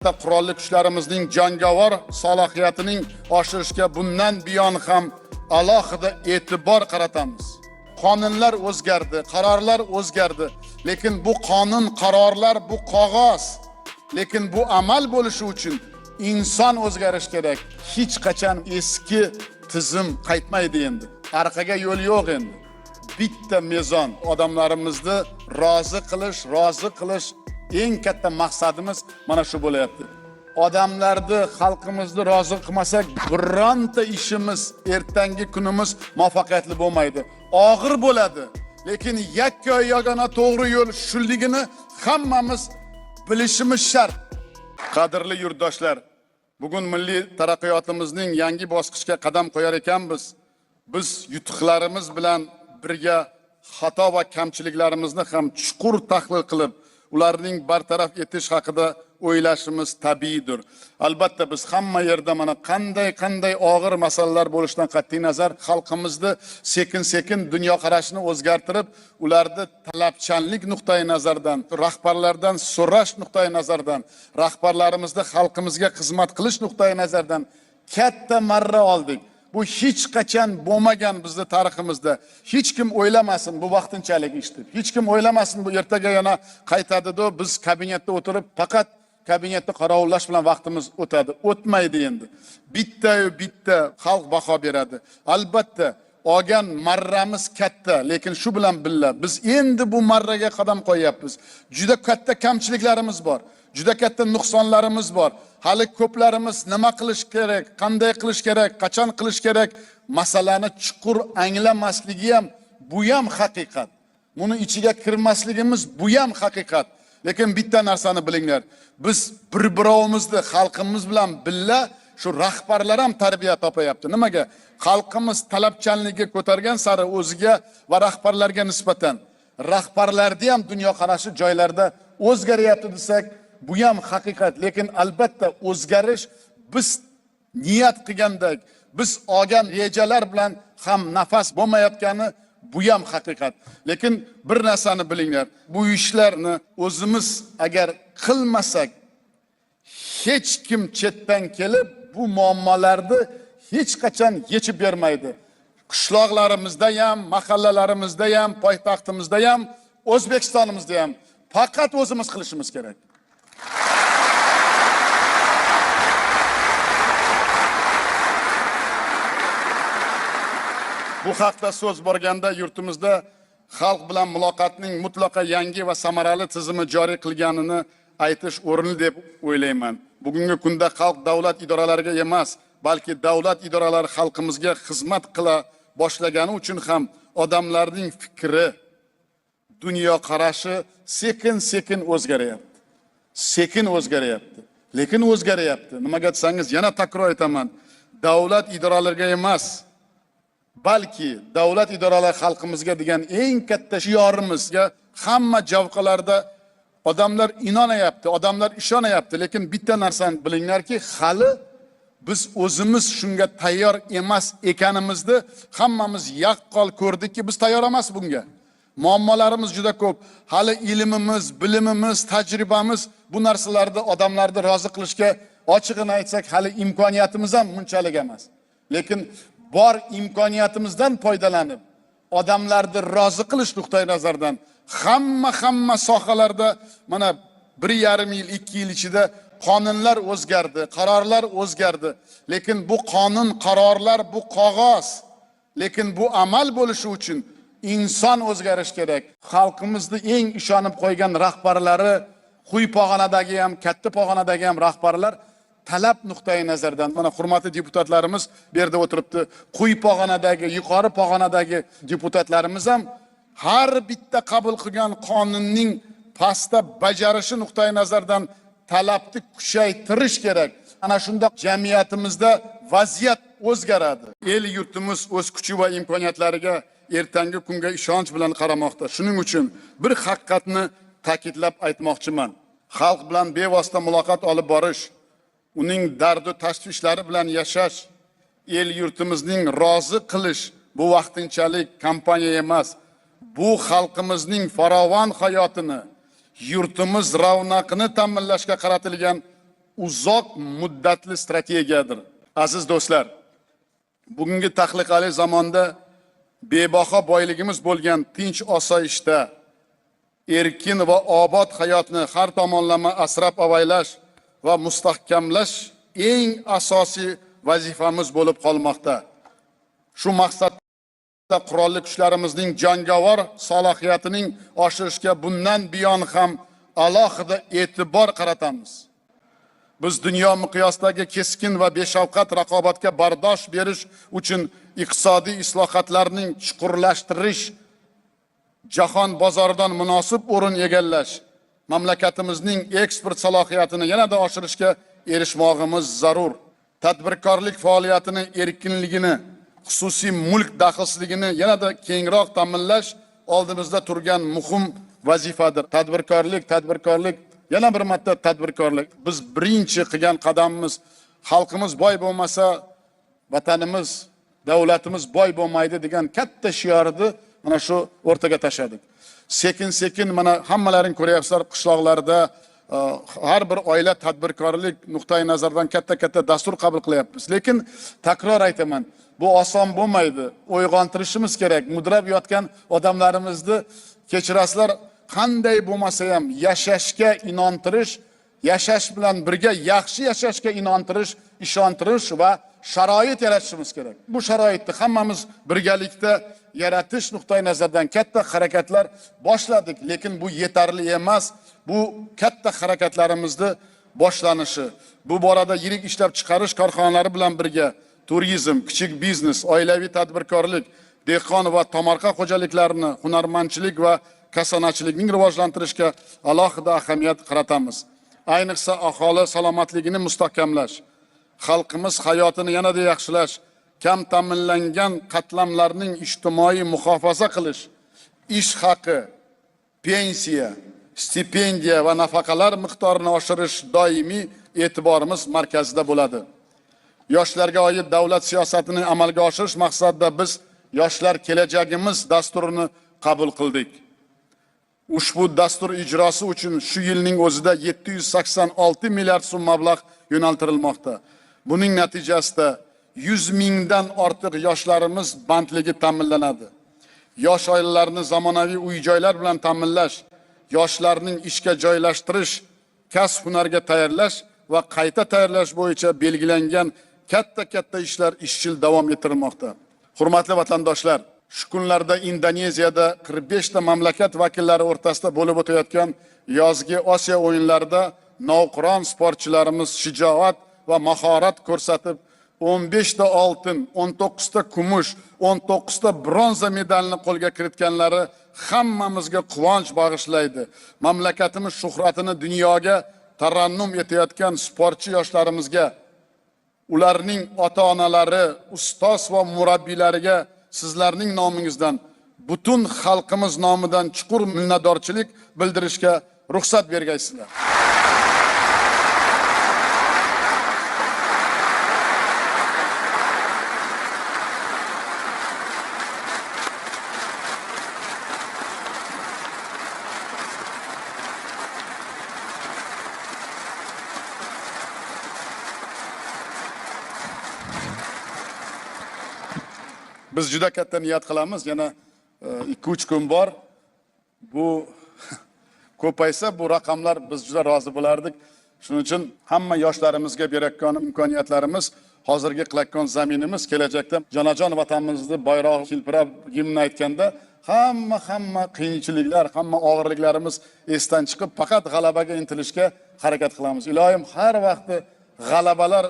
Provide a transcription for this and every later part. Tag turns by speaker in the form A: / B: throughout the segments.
A: Qurolli kuchlarimizning jangovar salohiyatining oshirishga bundan buyon ham alohida e'tibor qaratamiz. Qonunlar o'zgardi, qarorlar o'zgardi, lekin bu qonun, qarorlar bu qog'oz. Lekin bu amal bo'lishi uchun inson o'zgarish kerak. Hech qachon eski tizim qaytmaydi endi. Orqaga yo'l yo'q endi. Bitta mezon, odamlarimizni rozi qilish, rozi qilish eng katta maqsadimiz mana shu bo'lyapti. Odamlarni, xalqimizni rozi qilmasak, bironta ishimiz, ertangi kunimiz muvaffaqiyatli bo'lmaydi. Og'ir bo'ladi, lekin yakka yagona to'g'ri yo'l shuligini hammamiz bilishimiz shart. Qadrli yurtdoshlar, bugun milliy taraqqiyotimizning yangi bosqichga qadam qo'yar ekanmiz, biz yutuqlarimiz bilan birga xato va kamchiliklarimizni ham chuqur tahlil qilib, ularning bartaraf etish haqida o'ylashimiz tabiiydir. Albatta biz hamma yerda mana qanday og'ir masalalar bo'lishidan qat'iy nazar xalqimizni sekin-sekin dunyoqarashini o'zgartirib, ularni talabchanlik nuqtai nazaridan, rahbarlardan so'rash nuqtai nazaridan, rahbarlarimizni xalqimizga xizmat qilish nuqtai nazaridan katta marra oldik. Bu hech qachon bo'lmagan bizning tariximizda. Hech kim o'ylamasin bu vaqtinchalik ish deb. Hech kim o'ylamasin bu ertaga yana qaytadi deb biz kabinetda o'tirib faqat kabinetda qorovullash bilan vaqtimiz o'tadi. O'tmaydi endi. Bitta-yu bitta xalq baho beradi. Albatta olgan marramiz katta, lekin shu bilan birga biz endi bu marraga qadam qo'yapmiz. Juda katta kamchiliklarimiz bor. Juda katta nuqsonlarimiz bor. Hali ko'plarimiz nima qilish kerak, qanday qilish kerak, qachon qilish kerak masalani chuqur anglamasligi ham bu ham haqiqat. Buni ichiga kirmasligimiz bu ham haqiqat. Lekin bitta narsani bilinglar. Biz bir-birovimizni xalqimiz bilan birga shu rahbarlar ham tarbiya topayapti. Nimaga? Xalqimiz talabchanligi ko'targan sari o'ziga va rahbarlarga nisbatan rahbarlarni ham dunyoqarashi joylarda o'zgaryapti desak, bu ham haqiqat. Lekin albatta o'zgarish biz niyat qilgandek, biz olgan rejalar bilan ham nafas bo'lmayotgani bu ham haqiqat. Lekin bir narsani bilinglar, bu ishlarni o'zimiz agar qilmasak, hech kim chetdan kelib bu muammolarni hech qachon yechib bermaydi. Qishloqlarimizda ham, mahallalarimizda ham, poytaxtimizda ham, O'zbekistonimizda ham faqat o'zimiz qilishimiz kerak. Bu haqda so'z borganda yurtimizda xalq bilan muloqotning mutlaqo yangi va samarali tizimi joriy qilganini aytish o'rinli deb o'ylayman. Bugungi kunda xalq davlat idoralariga emas, balki davlat idoralari xalqimizga xizmat qila boshlagani uchun ham odamlarning fikri, dunyoqarashi sekin-sekin o'zgaryapti. Sekin o'zgaryapti, lekin o'zgaryapti. Nimaga desangiz, yana takror aytaman, davlat idoralariga emas, balki davlat idoralari xalqimizga degan eng katta shiorimizga hamma javqalarda odamlar inonyapti, odamlar ishonyapti. Lekin bitta narsani bilinglarki, hali biz o'zimiz shunga tayyor emas ekanimizni hammamiz yaqqol ko'rdikki, biz tayyor emas bunga. Muammolarimiz juda ko'p. Hali ilmimiz, bilimimiz, tajribamiz bu narsalarda odamlarni rozi qilishga ochig'ini aytsak, hali imkoniyatimiz ham bunchalik emas. Lekin bor imkoniyatimizdan foydalanib, odamlarni rozi qilish nuqtai nazaridan hamma sohalarda mana 1,5 yil, 2 yil ichida qonunlar o'zgardi, qarorlar o'zgardi. Lekin bu qonun, qarorlar bu qog'oz. Lekin bu amal bo'lishi uchun inson o'zgarish kerak. Xalqimizni eng ishonib qo'ygan rahbarlari, quyi pog'onadagi ham, katta pog'onadagi ham rahbarlar talab nuqtai nazaridan, mana hurmatli deputatlarimiz bu yerda o'tiribdi. Quyi pog'onadagi, yuqori pog'onadagi deputatlarimiz ham har bitta qabul qilgan qonunning pastda bajarishi nuqtai nazaridan talabni kuchaytirish kerak. Ana shunda jamiyatimizda vaziyat o'zgaradi. El yurtimiz o'z kuchi va imkoniyatlariga ertangi kunga ishonch bilan qaramoqda. Shuning uchun bir haqiqatni ta'kidlab aytmoqchiman. Xalq bilan bevosita muloqot olib borish, uning dardu tashvishlari bilan yashash, el yurtimizning rozi qilish bu vaqtinchalik kampaniya emas. Bu xalqimizning farovon hayotini, yurtimiz ravnaqini ta'minlashga qaratilgan uzoq muddatli strategiyadir. Aziz do'stlar, bugungi tahlikali zamonda bebaho boyligimiz bo'lgan tinch osoyishta, erkin va obod hayotni har tomonlama asrab avaylash va mustahkamlash eng asosiy vazifamiz bo'lib qolmoqda. Shu maqsadda qurolli kuchlarimizning jangovar salohiyatining oshirishga bundan buyon ham alohida e'tibor qaratamiz. Biz dunyo miqyosidagi keskin va beshafqat raqobatga bardosh berish uchun iqtisodiy islohotlarning chuqurlashtirish, jahon bozoridan munosib o'rin egallash, mamlakatimizning eksport salohiyatini yanada oshirishga erishmog'imiz zarur. Tadbirkorlik faoliyatini erkinligini, xususiy mulk daxlsizligini yanada kengroq ta'minlash oldimizda turgan muhim vazifadir. Tadbirkorlik, tadbirkorlik, yana bir marta tadbirkorlik. Biz birinchi qilgan qadamimiz, xalqimiz boy bo'lmasa, vatanimiz, davlatimiz boy bo'lmaydi degan katta shiorni mana shu o'rtaga tashladik. Sekin-sekin mana hammalaring ko'ryapsizlar, qishloqlarda har bir oila tadbirkorlik nuqtai nazaridan katta-katta dastur qabul qilyapmiz. Lekin takror aytaman, bu oson bo'lmaydi. Uyg'ontirishimiz kerak. Mudrab yotgan odamlarimizni kechirasizlar, qanday bo'lmasa ham yashashga inontirish, yashash bilan birga yaxshi yashashga inontirish, ishontirish va sharoit yaratishimiz kerak. Bu sharoitni hammamiz birgalikda yaratish nuqtai nazaridan katta harakatlar boshladik, lekin bu yetarli emas. Bu katta harakatlarimizni boshlanishi. Bu borada yirik ishlab chiqarish korxonalari bilan birga turizm, kichik biznes, oilaviy tadbirkorlik, dehqon va tomorqa xo'jaliklarini, hunarmandchilik va kasanachilikning rivojlantirishga alohida ahamiyat qaratamiz. Ayniqsa aholi salomatligini mustahkamlash, xalqimiz hayotini yanada yaxshilash, kam ta'minlangan qatlamlarning ijtimoiy muhofaza qilish, ish haqi, pensiya, stipendiya va nafaqalar miqdorini oshirish doimiy e'tiborimiz markazida bo'ladi. Yoshlarga oid davlat siyosatini amalga oshirish maqsadida biz Yoshlar kelajagimiz dasturini qabul qildik. Ushbu dastur ijrosi uchun shu yilning o'zida 786 milliard so'm mablag' yo'naltirilmoqda. Buning natijasida 100 mingdan ortiq yoshlarimiz bandligi ta'minlanadi. Yosh oilalarni zamonaviy uy-joylar bilan ta'minlash, yoshlarning ishga joylashtirish, kasb-hunarga tayyorlash va qayta tayyorlash bo'yicha belgilangan katta-katta ishlar izchil davom ettirilmoqda. Hurmatli vatandoshlar, shu kunlarda Indoneziyada 45 ta mamlakat vakillari o'rtasida bo'lib o'tayotgan yozgi Osiyo o'yinlarida navqiron sportchilarimiz shijoat va mahorat ko'rsatib 15 ta oltin, 19 ta kumush, 19 ta bronza medalni qo'lga kiritganlari hammamizga quvonch bag'ishlaydi. Mamlakatimiz shuhratini dunyoga tarannum etayotgan sportchi yoshlarimizga, ularning ota-onalari, ustoz va murabbiylariga sizlarning nomingizdan, butun xalqimiz nomidan chuqur minnatdorchilik bildirishga ruxsat bergaysizlar. Biz juda katta niyat qilamiz, yana 2-3 kun bor. Bu ko'paysa bu raqamlar biz juda rozi bo'lardik. Shuning uchun hamma yoshlarimizga berayotgan imkoniyatlarimiz, hozirgi qilayotgan zaminimiz kelajakda jonajon vatanimizni bayrog'i hilpirab gimn aytganda hamma qiyinchiliklar, hamma og'irliklarimiz esdan chiqib, faqat g'alabaga intilishga harakat qilamiz. Iloyim har vaqt g'alabalar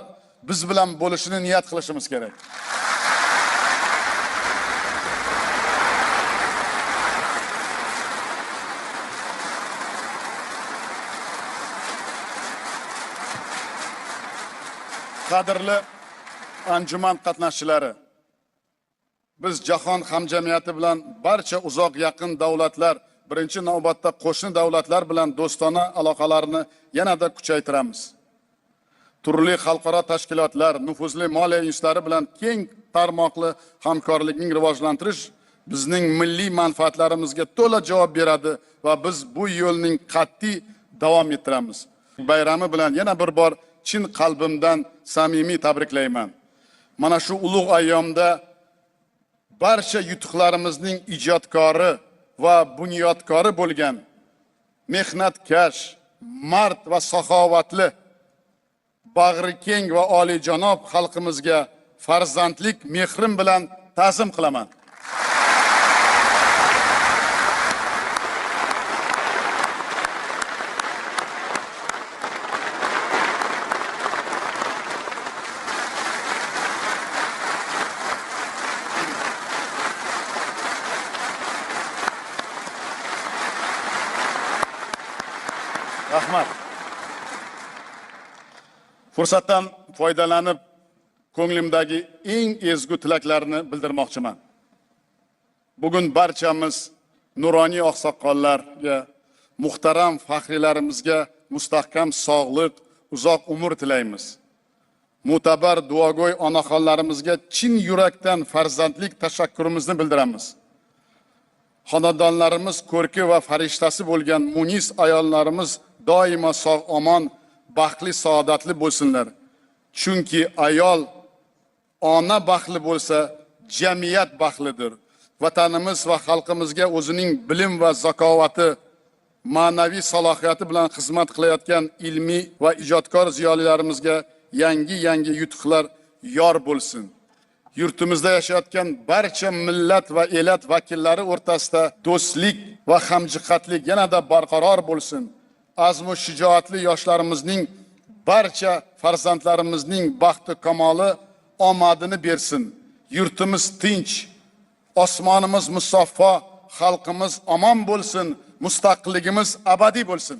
A: biz bilan bo'lishini niyat qilishimiz kerak. Qadrli anjuman qatnashchilari, biz jahon hamjamiyati bilan barcha uzoq yaqin davlatlar, birinchi navbatda qo'shni davlatlar bilan do'stona aloqalarni yanada kuchaytiramiz. Turli xalqaro tashkilotlar, nufuzli moliya institutlari bilan keng tarmoqli hamkorlikning rivojlantirish bizning milliy manfaatlarimizga to'la javob beradi va biz bu yo'lning qat'iy davom ettiramiz. Bayrami bilan yana bir bor chin qalbimdan samimiy tabriklayman. Mana shu ulug' ayyomda barcha yutuqlarimizning ijodkori va bunyodkori bo'lgan mehnatkash, mard va saxovatli, bag'ri keng va oliyjanob xalqimizga farzandlik mehrim bilan ta'zim qilaman. Rahmat. Fursatdan foydalanib ko'nglimdagi eng ezgu tilaklarni bildirmoqchiman. Bugun barchamiz nuroniy oqsoqollarga, muhtaram faxriylarimizga mustahkam sog'liq, uzoq umr tilaymiz. Mo'tabar duogo'y onaxonlarimizga chin yurakdan farzandlik tashakkurimizni bildiramiz. Xonadonlarimiz ko'rki va farishtasi bo'lgan munis ayollarimiz doimo sog' omon, baxtli, saodatli bo'lsinlar. Chunki ayol ona baxtli bo'lsa, jamiyat baxtlidir. Vatanimiz va xalqimizga o'zining bilim va zakovati, ma'naviy salohiyati bilan xizmat qilayotgan ilmiy va ijodkor ziyolilarimizga yangi-yangi yutuqlar yor bo'lsin. Yurtimizda yashayotgan barcha millat va elat vakillari o'rtasida do'stlik va hamjihatlik yanada barqaror bo'lsin. Azmu shijoatli yoshlarimizning, barcha farzandlarimizning baxti kamoli omadini bersin. Yurtimiz tinch, osmonimiz musaffo, xalqimiz omon bo'lsin, mustaqilligimiz abadiy bo'lsin.